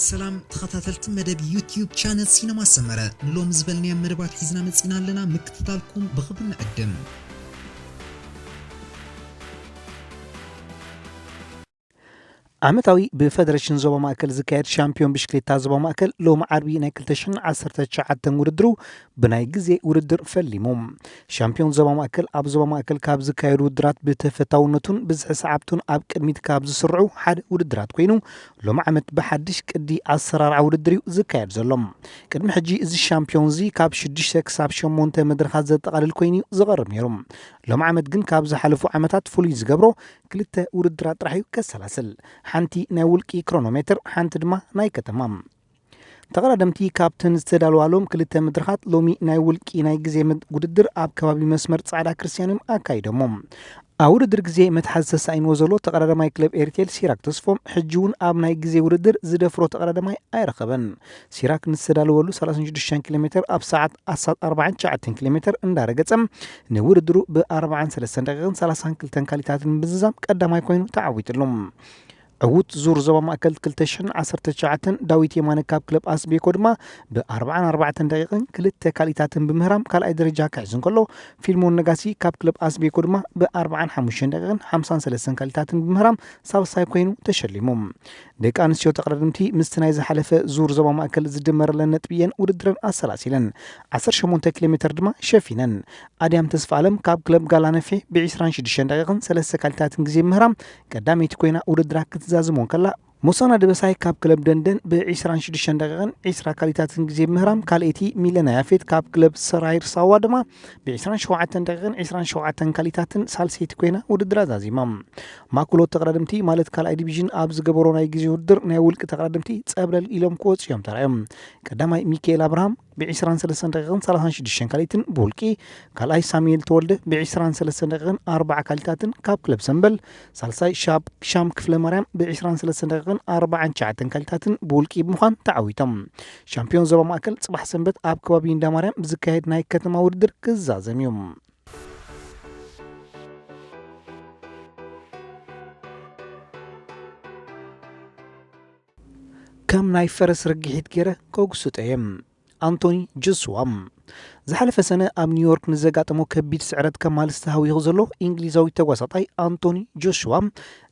ሰላም ተኸታተልቲ መደብ ዩቲዩብ ቻነል ሲነማ ሰመረ፣ ንሎም ዝበልናዮም መደባት ሒዝና መጺና ኣለና። ምክትታልኩም ብኽብሪ ንዕድም። ዓመታዊ ብፈደረሽን ዞባ ማእከል ዝካየድ ሻምፒዮን ብሽክሌታ ዞባ ማእከል ሎም ዓርቢ ናይ ክልተ ሽሕን ዓሰርተ ትሽዓተን ውድድሩ ብናይ ግዜ ውድድር ፈሊሙ። ሻምፒዮን ዞባ ማእከል ኣብ ዞባ ማእከል ካብ ዝካየዱ ውድድራት ብተፈታውነቱን ብዝሒ ሰዓብቱን ኣብ ቅድሚት ካብ ዝስርዑ ሓደ ውድድራት ኮይኑ፣ ሎም ዓመት ብሓድሽ ቅዲ ኣሰራርዓ ውድድር እዩ ዝካየድ ዘሎ። ቅድሚ ሕጂ እዚ ሻምፒዮን እዚ ካብ ሽዱሽተ ክሳብ ሸሞንተ መድረኻት ዘጠቓልል ኮይኑ እዩ ዝቐርብ ነይሩ። ሎም ዓመት ግን ካብ ዝሓለፉ ዓመታት ፍሉይ ዝገብሮ ክልተ ውድድራት ጥራሕ እዩ ከሰላስል። ሓንቲ ናይ ውልቂ ክሮኖሜትር፣ ሓንቲ ድማ ናይ ከተማ። ተቐዳደምቲ ካብተን ዝተዳለዋሎም ክልተ መድረኻት ሎሚ ናይ ውልቂ ናይ ግዜ መድ-፣ ውድድር ኣብ ከባቢ መስመር ጻዕዳ ክርስትያን እዮም ኣካይዶሞ። ኣብ ውድድር ግዜ መትሓዚ ተሳኢንዎ ዘሎ ተቐዳዳማይ ክለብ ኤርቴል ሲራክ ተስፎም ሕጂ እውን ኣብ ናይ ግዜ ውድድር ዝደፍሮ ተቐዳዳማይ ኣይረኸበን። ሲራክ ንዝተዳለወሉ ሰላሳን ሽዱሽተን ኪሎ ሜትር ኣብ ሰዓት ኣሳት ኣርባዓን ትሽዓተን ኪሎ ሜትር እንዳረገጸ ንውድድሩ ብ ኣርባዓን ሰለስተን ደቂቕን ሰላሳን ክልተን ካሊታትን ብምዝዛም ቀዳማይ ኮይኑ ተዓዊትሉ። ዕዉት ዙር ዞባ ማእከል ክልተ ሽሕን ዓሰርተ ትሽዓተን ዳዊት የማነ ካብ ክለብ ኣስቤኮ ድማ ብ ኣርባዓን ኣርባዕተን ደቂቕን ክልተ ካሊታትን ብምህራም ካልኣይ ደረጃ ክሕዝ እንከሎ፣ ፊልሞን ነጋሲ ካብ ክለብ ኣስቤኮ ድማ ብ ኣርባዓን ሓሙሽተን ደቂቕን ሓምሳን ሰለስተን ካሊታትን ብምህራም ሳልሳይ ኮይኑ ተሸሊሙ። ደቂ ኣንስትዮ ተቐዳደምቲ ምስቲ ናይ ዝሓለፈ ዙር ዞባ ማእከል ዝድመረለን ነጥቢ እየን ውድድረን ኣሰላሲለን ዓሰርተ ሸሞንተ ኪሎ ሜትር ድማ ሸፊነን። ኣድያም ተስፋኣለም ካብ ክለብ ጋላነፌ ብ ዕስራን ሽዱሽተን ደቂቕን ሰለስተ ካሊታትን ግዜ ምህራም ቀዳመይቲ ኮይና ውድድራ ክትዛዝሞ እንከላ፣ ሞሳና ደበሳይ ካብ ክለብ ደንደን ብ ዕስራን ሽዱሽተን ደቂቕን ዕስራ ካሊታትን ግዜ ምህራም ካልኣይቲ፣ ሚለና ያፌት ካብ ክለብ ሰራይር ሳዋ ድማ ብ ዕስራን ሸውዓተን ደቂቕን ዕስራን ሸውዓተን ካሊታትን ሳልሰይቲ ኮይና ውድድራ ዛዚማ። ማእከሎት ተቐዳደምቲ ማለት ካልኣይ ዲቪዥን ኣብ ዝገበሮ ናይ ግዜ ውድድር ናይ ውልቂ ተቐዳደምቲ ጸብለል ኢሎም ክወጽኡ እዮም ተራእዮም። ቀዳማይ ሚካኤል ኣብርሃም ብ ዕስራን ሰለስተን ደቂቕን ሰላሳን ሽዱሽተን ካሊትን ብውልቂ፣ ካልኣይ ሳሙኤል ተወልደ ብ ዕስራን ሰለስተን ደቂቕን ኣርባዓ ካሊታትን ካብ ክለብ ሰምበል፣ ሳልሳይ ሻብ-፣ ሻም ክፍለ ማርያም ብ ዕስራን ሰለስተን ደቂቕን ኣርባዓን ትሽዓተን ካሊታትን ብውልቂ ብምዃን ተዓዊቶም። ሻምፒዮን ዞባ ማእከል ጽባሕ ሰንበት ኣብ ከባቢ እንዳ ማርያም ብዝካየድ ናይ ከተማ ውድድር ክዛዘም እዩ። ከም ናይ ፈረስ ርግሒት ገይረ ከጉስጦ እየ። ኣንቶኒ ጆስዋ። ዝሓለፈ ሰነ ኣብ ኒውዮርክ ንዘጋጠሞ ከቢድ ስዕረት ከማልስ ተሃዊኹ ዘሎ እንግሊዛዊ ተጓሳጣይ ኣንቶኒ ጆሽዋ፣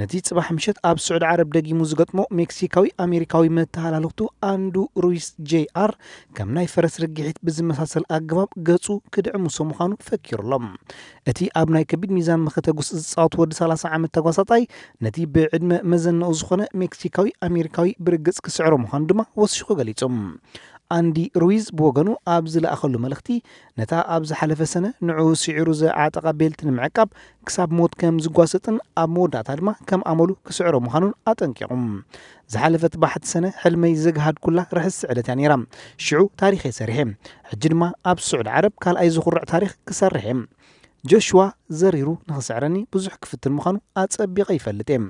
ነቲ ጽባሕ ምሸት ኣብ ስዑዲ ዓረብ ደጊሙ ዝገጥሞ ሜክሲካዊ ኣሜሪካዊ መተሃላለኽቱ ኣንዱ ሩይስ ጄይ ኣር ከም ናይ ፈረስ ርግሒት ብዝመሳሰል ኣገባብ ገጹ ክድዕምሶ ምዃኑ ፈኪሩ ኣሎ። እቲ ኣብ ናይ ከቢድ ሚዛን መኸተ ጉስ ዝጻወት ወዲ ሰላሳ ዓመት ተጓሳጣይ፣ ነቲ ብዕድመ መዘንኡ ዝኾነ ሜክሲካዊ ኣሜሪካዊ ብርግጽ ክስዕሮ ምዃኑ ድማ ወሲኹ ገሊጹ። ኣንዲ ሩይዝ ብወገኑ ኣብ ዝለኣኸሉ መልእኽቲ፣ ነታ ኣብ ዝሓለፈ ሰነ ንዕኡ ስዒሩ ዝዓጠቓ ቤልት ንምዕቃብ ክሳብ ሞት ከም ዝጓሰጥን ኣብ መወዳእታ ድማ ከም ኣመሉ ክስዕሮ ምዃኑን ኣጠንቂቑ። ዝሓለፈት ባሕቲ ሰነ ሕልመይ ዘግሃድኩላ ርሕስ ስዕለት እያ ነይራ። ሽዑ ታሪኸይ ሰሪሐ። ሕጂ ድማ ኣብ ስዑዲ ዓረብ ካልኣይ ዝኹርዕ ታሪኽ ክሰርሕ እየ። ጆሽዋ ዘሪሩ ንኽስዕረኒ ብዙሕ ክፍትን ምዃኑ ኣጸቢቐ ይፈልጥ እየ።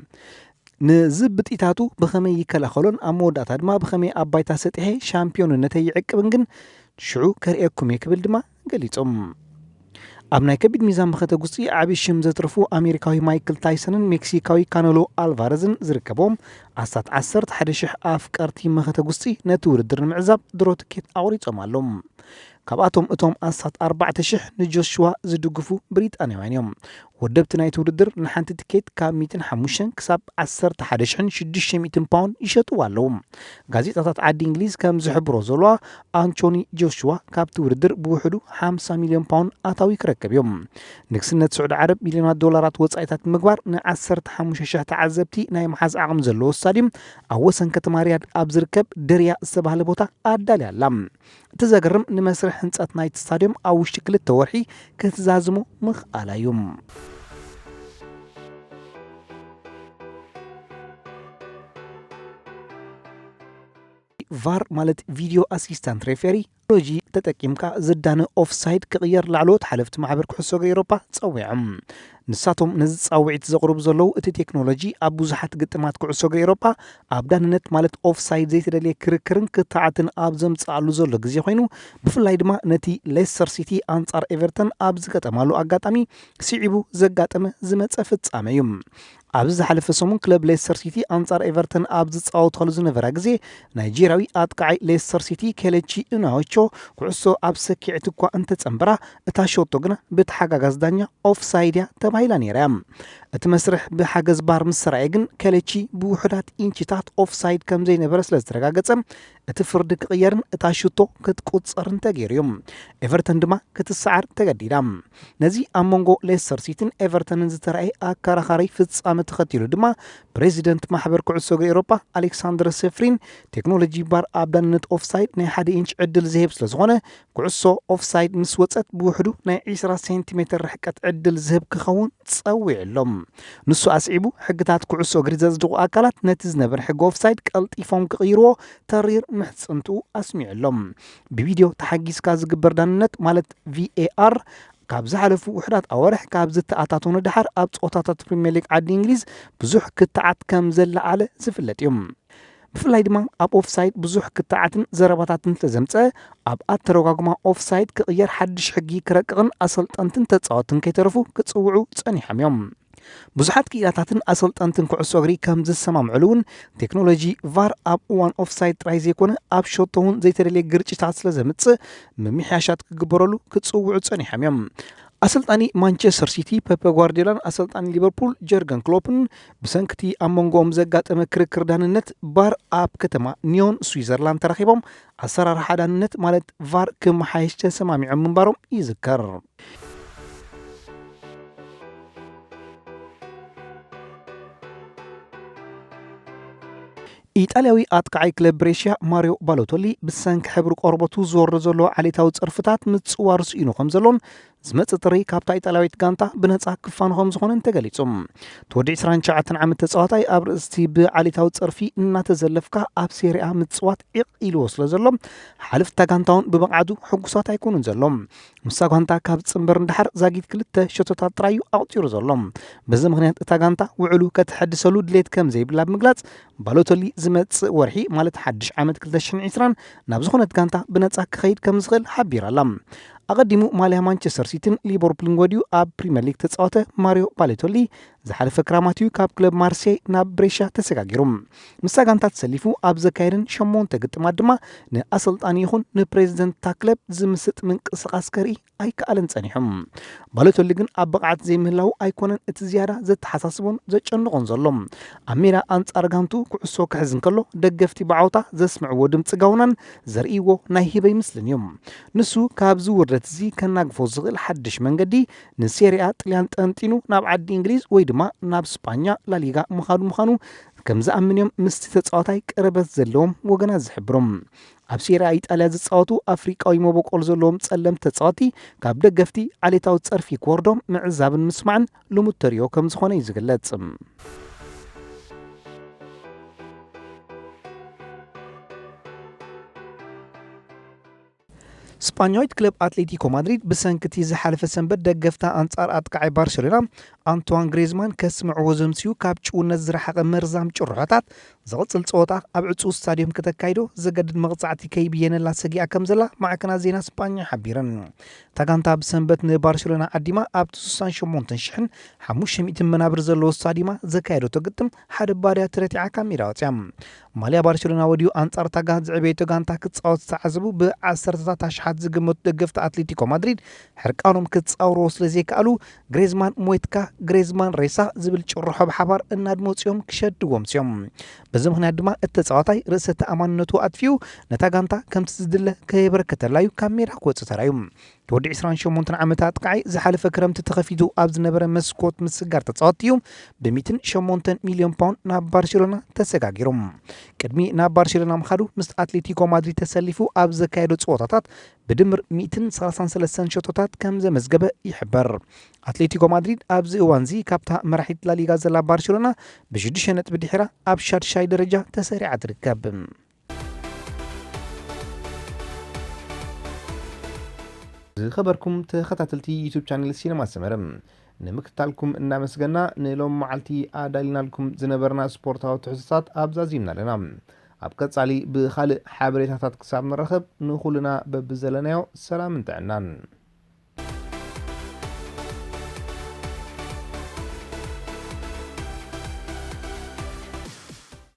ንዝብጢታቱ ብኸመይ ይከላኸሎን ኣብ መወዳእታ ድማ ብኸመይ ኣብ ባይታ ሰጢሐ ሻምፒዮንነተይ ይዕቅብን ግን ሽዑ ከርእየኩም እየ ክብል ድማ ገሊጹ። ኣብ ናይ ከቢድ ሚዛን ብኸተ ጉስጢ ዓቢ ሽም ዘትረፉ ኣሜሪካዊ ማይክል ታይሰንን ሜክሲካዊ ካነሎ ኣልቫረዝን ዝርከብዎም ኣስታት ዓሰርተ ሓደ ሽሕ ኣፍቀርቲ መኸተ ጉስጢ ነቲ ውድድር ንምዕዛብ ድሮ ትኬት ኣቑሪጾም ኣለዉ። ካብኣቶም እቶም ኣስታት ኣርባዕተ ሽሕ ንጆሽዋ ዝድግፉ ብሪጣንያውያን እዮም። ወደብቲ ናይቲ ውድድር ንሓንቲ ትኬት ካብ ሚእትን ሓሙሽተን ክሳብ ዓሰርተ ሓደ ሽሕን ሽዱሽተ ሚእትን ፓውንድ ይሸጥዋ ኣለዉ። ጋዜጣታት ዓዲ እንግሊዝ ከም ዝሕብሮ ዘለዋ፣ ኣንቶኒ ጆሽዋ ካብቲ ውድድር ብውሕዱ ሓምሳ ሚልዮን ፓውንድ ኣታዊ ክረክብ እዮም። ንግስነት ስዑዲ ዓረብ ሚልዮናት ዶላራት ወጻኢታት ንምግባር ንዓሰርተ ሓሙሽተ ሽሕ ተዓዘብቲ ናይ ምሓዝ ዓቕሚ ዘለዎ ስታድዩም ኣብ ወሰን ከተማ ሪያድ ኣብ ዝርከብ ደርያ ዝተባህለ ቦታ ኣዳልያ ኣላ። እቲ ዘገርም፣ ንመስርሕ ህንጸት ናይቲ ስታድዮም ኣብ ውሽጢ ክልተ ወርሒ ክትዛዝሞ ምኽኣላ እዩ። ቫር ማለት ቪድዮ ኣሲስታንት ሬፌሪ ቴክኖሎጂ ተጠቂምካ ዝዳነ ኦፍሳይድ ክቕየር ላዕለዎት ሓለፍቲ ማሕበር ኩዕሶ እግሪ ኤውሮጳ ጸዊዖም። ንሳቶም ነዚ ጻውዒት ዘቕርቡ ዘለዉ፣ እቲ ቴክኖሎጂ ኣብ ብዙሓት ግጥማት ኩዕሶ እግሪ ኤውሮጳ ኣብ ዳንነት ማለት ኦፍሳይድ ዘይተደልየ ክርክርን ክትዓትን ኣብ ዘምጽኣሉ ዘሎ ግዜ ኮይኑ፣ ብፍላይ ድማ ነቲ ሌስተር ሲቲ ኣንጻር ኤቨርተን ኣብ ዝገጠማሉ ኣጋጣሚ ስዒቡ ዘጋጠመ ዝመጸ ፍጻመ እዩ። ኣብዚ ዝሓለፈ ሰሙን ክለብ ሌስተር ሲቲ ኣንጻር ኤቨርተን ኣብ ዝጻወተሉ ዝነበራ ግዜ፣ ናይጄርያዊ ኣጥቃዓይ ሌስተር ሲቲ ኬለቺ ኢናዎቾ ኩዕሶ ኣብ ሰኪዐት እኳ እንተጸንበራ፣ እታ ሸቶ ግና ብተሓጋጋዝ ዳኛ ኦፍሳይድ እያ ተባሂላ ነይራ እያ። እቲ መስርሕ ብሓገዝ ባር ምስ ተራእየ ግን፣ ኬለቺ ብውሑዳት ኢንችታት ኦፍሳይድ ከም ዘይነበረ ስለ ዝተረጋገጸ፣ እቲ ፍርዲ ክቕየርን እታ ሽቶ ክትቁጸርን ተገይሩ እዩ። ኤቨርተን ድማ ክትሰዓር ተገዲዳ። ነዚ ኣብ መንጎ ሌስተር ሲቲን ኤቨርተንን ዝተራእየ ኣከራኻሪ ፍጻመ ተኸቲሉ ድማ፣ ፕሬዚደንት ማሕበር ኩዕሶ እግሪ ኤውሮጳ ኣሌክሳንደር ሴፍሪን፣ ቴክኖሎጂ ባር ኣብ ዳንነት ኦፍሳይድ ናይ ሓደ ኢንች ዕድል ዝህብ ስለ ዝኾነ፣ ኩዕሶ ኦፍሳይድ ምስ ወጸት ብውሕዱ ናይ ዒስራ ሴንቲሜትር ርሕቀት ዕድል ዝህብ ክኸውን ጸዊዑ ኣሎ። ንሱ ኣስዒቡ፣ ሕግታት ኩዕሶ እግሪ ዘጽድቑ ኣካላት ነቲ ዝነበረ ሕጊ ኦፍሳይድ ቀልጢፎም ክቕይርዎ ተሪር ምሕጽንትኡ ኣስሚዑ ኣሎ። ብቪድዮ ተሓጊዝካ ዝግበር ዳንነት፣ ማለት ቪኤኣር፣ ካብ ዝሓለፉ ውሕዳት ኣዋርሕ ካብ ዝተኣታቶ ንደሓር ኣብ ጸወታታት ፕሪምየር ሊግ ዓዲ እንግሊዝ ብዙሕ ክትዓት ከም ዘለዓለ ዝፍለጥ እዩ። ብፍላይ ድማ ኣብ ኦፍሳይድ ብዙሕ ክትዓትን ዘረባታትን ስለ ዘምጸ፣ ኣብ ኣተረጓጉማ ኦፍሳይድ ክቕየር ሓድሽ ሕጊ ክረቅቕን ኣሰልጠንትን ተጻወትን ከይተረፉ ክጽውዑ ጸኒሖም እዮም። ብዙሓት ክኢላታትን ኣሰልጠንትን ኩዕሶ እግሪ ከም ዝሰማምዕሉ እውን፣ ቴክኖሎጂ ቫር ኣብ እዋን ኦፍሳይድ ጥራይ ዘይኮነ፣ ኣብ ሸቶ እውን ዘይተደልየ ግርጭታት ስለ ዘምጽእ፣ ምምሕያሻት ክግበረሉ ክጽውዑ ጸኒሖም እዮም። ኣሰልጣኒ ማንቸስተር ሲቲ ፔፐ ጓርዲዮላን ኣሰልጣኒ ሊቨርፑል ጀርገን ክሎፕን፣ ብሰንክቲ ኣብ መንጎኦም ዘጋጠመ ክርክር ዳንነት፣ ባር ኣብ ከተማ ኒዮን ስዊዘርላንድ ተራኺቦም ኣሰራርሓ ዳንነት፣ ማለት ቫር፣ ክመሓየሽ ተሰማሚዖም ምንባሮም ይዝከር። ኢጣልያዊ ኣጥቃዓይ ክለብ ብሬሽያ ማሪዮ ባሎቶሊ፣ ብሰንኪ ሕብሪ ቆርበቱ ዝወርዶ ዘሎ ዓሌታዊ ጸርፍታት ምጽዋር ስኢኑ ከም ዘሎን፣ ዝመጽእ ጥሪ ካብታ ኢጣልያዊት ጋንታ ብነጻ ክፋኖ ከም ዝኾነን ተገሊጹ። እቲ ወዲ ዒስራን ትሽዓተን ዓመት ተጻዋታይ፣ ኣብ ርእስቲ ብዓሌታዊ ጸርፊ እናተዘለፍካ ኣብ ሴሪኣ ምጽዋት ዒቕ ኢልዎ ስለ ዘሎ፣ ሓለፍቲ እታ ጋንታ እውን ብብቕዓቱ ሕጉሳት ኣይኮኑን ዘሎም። ምስታ ጋንታ ካብ ጽንበር ንደሓር ዛጊት ክልተ ሸቶታት ጥራይ እዩ ኣቑጺሩ ዘሎ። በዚ ምኽንያት እታ ጋንታ ውዕሉ ከተሐድሰሉ ድሌት ከም ዘይብላ ብምግላጽ፣ ባሎቶሊ ዝመጽእ ወርሒ፣ ማለት ሓድሽ ዓመት ክልተ ሽሕን ዕስራን፣ ናብ ዝኾነት ጋንታ ብነጻ ክኸይድ ከም ዝኽእል ሓቢራ ኣላ። ኣቐዲሙ ማልያ ማንቸስተር ሲቲን ሊቨርፑልን ወዲኡ ኣብ ፕሪምየር ሊግ ተጻወተ ማሪዮ ባሎቶሊ፣ ዝሓለፈ ክራማት እዩ ካብ ክለብ ማርሴይ ናብ ብሬሻ ተሰጋጊሩ። ምስታ ጋንታ ተሰሊፉ ኣብ ዘካየደን ሸሞንተ ግጥማት ድማ፣ ንኣሰልጣኒ ይኹን ንፕሬዚደንት እታ ክለብ ዝምስጥ ምንቅስቓስ ከርኢ ኣይከኣለን ጸኒሑ። ባሎቶሊ ግን ኣብ ብቕዓት ዘይምህላው ኣይኮነን እቲ ዝያዳ ዘተሓሳስቦን ዘጨንቖን ዘሎ። ኣብ ሜዳ ኣንጻር ጋንቱ ኩዕሶ ክሕዝ እንከሎ፣ ደገፍቲ ብዓውታ ዘስምዕዎ ድምጺ ጋውናን ዘርእይዎ ናይ ህበይ ምስልን እዩ። ንሱ ካብዚ ውርደት እዚ ከናግፎ ዝኽእል ሓድሽ መንገዲ፣ ንሴሪኣ ጥልያን ጠንጢኑ ናብ ዓዲ እንግሊዝ ወይ ድማ ናብ ስጳኛ ላሊጋ ምኻዱ ምዃኑ ከም ዝኣምን እዮም ምስቲ ተጻዋታይ ቅርበት ዘለዎም ወገናት ዝሕብሩ። ኣብ ሴሪኣ ኢጣልያ ዝጻወቱ ኣፍሪቃዊ መበቆል ዘለዎም ጸለምቲ ተጻወቲ፣ ካብ ደገፍቲ ዓሌታዊ ጸርፊ ክወርዶም ምዕዛብን ምስማዕን ልሙድ ተርእዮ ከም ዝኾነ እዩ ዝግለጽ። ስጳኛዊት ክለብ ኣትሌቲኮ ማድሪድ፣ ብሰንኪ እቲ ዝሓለፈ ሰንበት ደገፍታ ኣንጻር ኣጥቃዓይ ባርሴሎና ኣንቷን ግሬዝማን ከስምዕዎ ዘምስዩ ካብ ጭውነት ዝረሓቐ መርዛም ጭርሖታት፣ ዝቕጽል ጸወታ ኣብ ዕጹው ስታድዮም ከተካይዶ ዘገድድ መቕጻዕቲ ከይብየነላ ሰጊኣ ከም ዘላ ማዕከናት ዜና ስጳኛ ሓቢረን። እታ ጋንታ ብሰንበት ንባርሴሎና ዓዲማ፣ ኣብቲ ስሳን ሸሞንተን ሽሕን ሓሙሽተ ሚእትን መናብር ዘለዎ ስታድዩማ ዘካየደቶ ግጥም ሓደ ባዶ እያ ተረቲዓ ካብ ሜዳ ወጽያ። ማልያ ባርሴሎና ወዲኡ ኣንጻር ታጋ ዝዕበየቶ ጋንታ ክጻወት ዝተዓዘቡ ብዓሰርተታት ኣሽሓት ዝግመቱ ደገፍቲ ኣትሌቲኮ ማድሪድ፣ ሕርቃኖም ክጻወርዎ ስለ ዘይከኣሉ፣ ግሬዝማን ሞይትካ፣ ግሬዝማን ሬሳ ዝብል ጭርሖ ብሓባር እናድመጹ እዮም ክሸድዎም ስዮም። በዚ ምኽንያት ድማ እቲ ተጻዋታይ ርእሰ ተኣማንነቱ ኣጥፊኡ፣ ነታ ጋንታ ከምቲ ዝድለ ከየበረከተላ እዩ ካብ ሜዳ ክወጽእ ተራእዩ። እቲ ወዲ ዒስራን ሸሞንተን ዓመት ኣጥቃዓይ ዝሓለፈ ክረምቲ ተኸፊቱ ኣብ ዝነበረ መስኮት ምስጋር ተጻወትቲ እዩ ብሚእትን ሸሞንተን ሚልዮን ፓውንድ ናብ ባርሴሎና ተሰጋጊሩ። ቅድሚ ናብ ባርሴሎና ምኻዱ ምስ ኣትሌቲኮ ማድሪድ ተሰሊፉ ኣብ ዘካየዶ ጸወታታት ብድምር ሚእትን ሰላሳን ሰለስተን ሸቶታት ከም ዘመዝገበ ይሕበር። ኣትሌቲኮ ማድሪድ ኣብዚ እዋንዚ ካብታ መራሒት ላሊጋ ዘላ ባርሴሎና ብሽዱሽተ ነጥቢ ድሒራ ኣብ ሻድሻይ ደረጃ ተሰሪዓ ትርከብ። ዝኸበርኩም ተኸታተልቲ ዩቱብ ቻነል ሲነማ ሰመረ፣ ንምክትታልኩም እናመስገና፣ ንሎም መዓልቲ ኣዳሊናልኩም ዝነበርና ስፖርታዊ ትሕዝቶታት ኣብዛ ዚምና ኣለና። ኣብ ቀጻሊ ብኻልእ ሓበሬታታት ክሳብ ንራኸብ፣ ንኹልና በብዘለናዮ ሰላምን ጥዕናን።